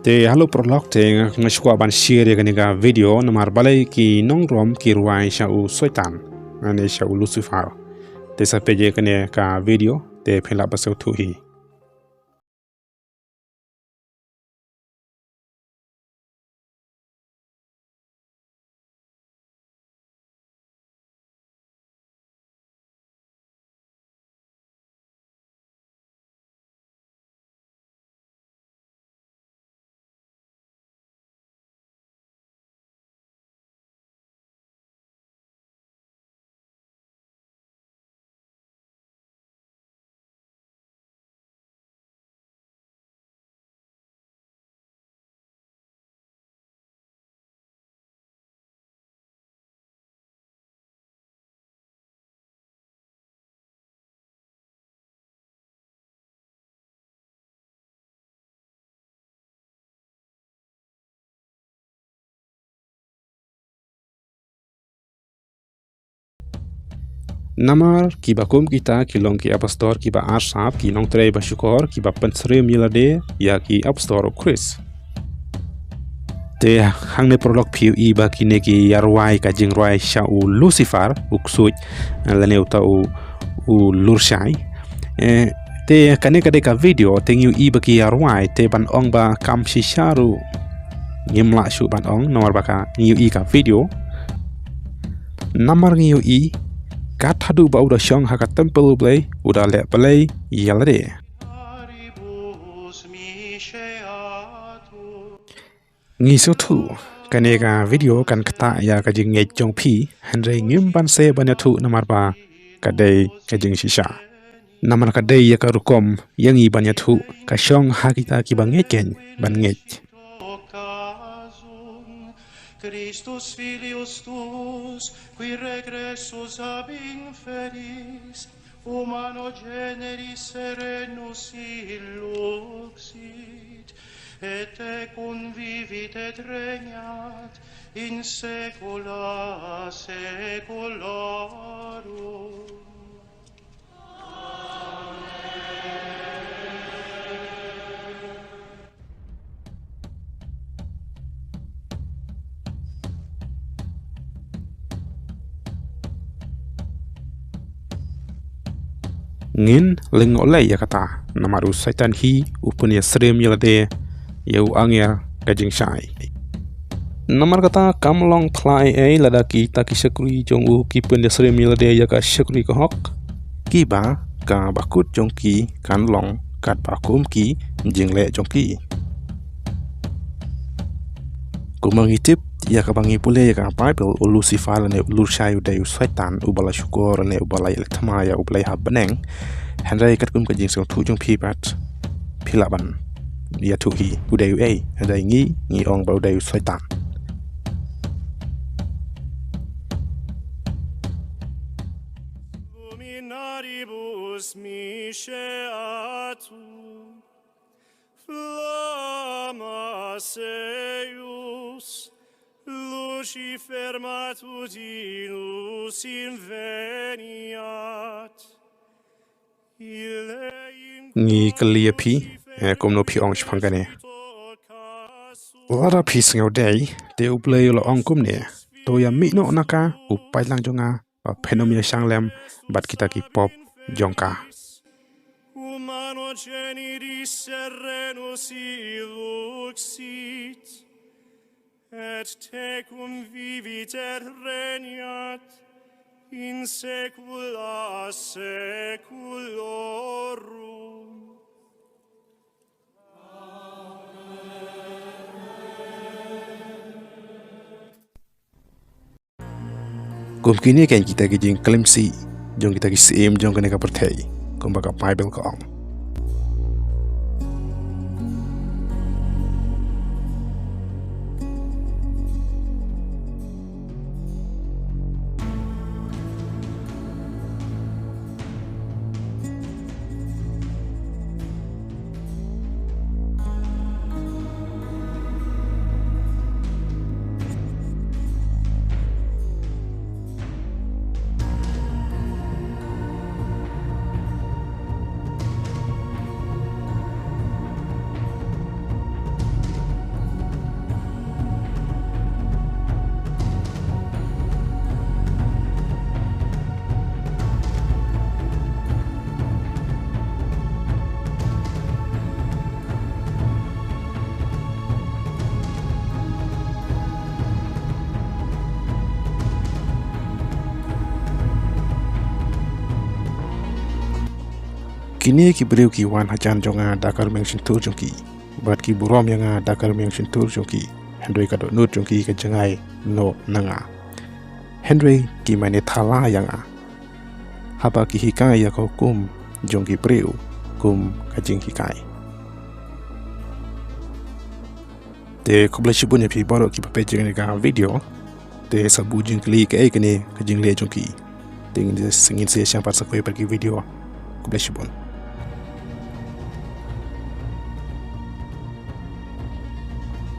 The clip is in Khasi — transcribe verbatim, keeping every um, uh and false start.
Te halo paralok, te nga sngewkwah ban share ïa kane ka video namar balei ki nongrum ki rwai sha u Soitan, ne sha u Lucifer. Te sa peit ïa kane ka video, te phin lah ban sngewthuh hi. Namar kiba kum kita ki long ki apostol kiba arsap, ki nongtrei ba shukor, kiba pynsyriem ïa lade ïa ki apostol u Khrist. Te hangne paralok, phi ïohi ba kine ki ïa rwai ka jingrwai sha u Lucifer, u ksuid, eh, lane uta u, u lurshai. Eh, te kane ka dei ka video, te ngi ïohi ba ki ïa rwai, te ban ong ba kam shisha ruh ngim lah shuh ban ong, namar ba ka ngi ïohi ka video. Namar ngi ïohi, kat haduh ba u da shong ha ka temple u Blei, u da leh Blei ïa lade. Ngi sngewthuh, kane ka video kan ktah ïa ka jingngeit jong phi, hynrei ngim banse ban ïathuh namar ba ka dei ka jingshisha. Namar ka dei ïa ka rukom ïa ngi ban ïathuh, ka shong ha kita kiba ngeit kein ban ngeit. Christus filius tuus, qui regressus ab inferis, humano generis serenus illuxit, et tecum vivit et regnat in saecula saeculorum. Ngin lyngngoh lei ïa kata, namar u Soitan hi u pynïasyriem ïa lade ïa u angel ka jingshai. Namar kata kam long phla ei ei lada kita ki shakri jong u ki pynïasyriem ïa lade ïa ka shakri ka hok, kiba ka bakut jong ki kan long katba kum ki jingleh jong ki. Kumba ngi tip ïa kaba ngi pule ïa ka Baibl, u Lucifer lane u lurshai u dei u Soitan uba la shukor lane uba la ïaleh thma ïa u Blei ha bneng. Hynrei katkum ka jingsngewthuh jong phi pat, phi lah ban ïathuh hi u dei uei, hynrei ngi, ngi ong ba u dei u Soitan. Luminaribus miseatur, flamma's eius, Lucifer matutinus inveniat. Ngi kylli ïa phi, eh, kumno phi ong shaphang kane? Lada phi sngew dei, te u Blei u la ong kumne, to ïa mih noh na ka, u paidlang jong nga, ba phin ym ïashang lem bad kita ki pop jong ka. Humano generis serenus illuxit, et tecum vivit et regnat in saecula saeculorum. Kum kine kein kita ki jingklim sih jong kita ki syiem jong kane ka pyrthei, kumba ka Baibl ka ong. Kine ki briew ki wan hajan jong nga da ka rmiang shyntur jong ki, bad ki burom ïa nga da ka rmiang shyntur jong ki, hynrei ka dohnud jong ki ka jngai noh na nga. Hynrei ki mane thala ïa nga, haba ki hikai ïa ka hukum jong ki briew kum ka jinghikai. Te khublei shibun ïa phi baroh kiba peit ïa kane ka video. Te sa buh jingkylli kaei kane ka jingleh jong ki. Te ngin sa, ngin sa ïashem pat sa kawei pat ki video. Khublei shibun.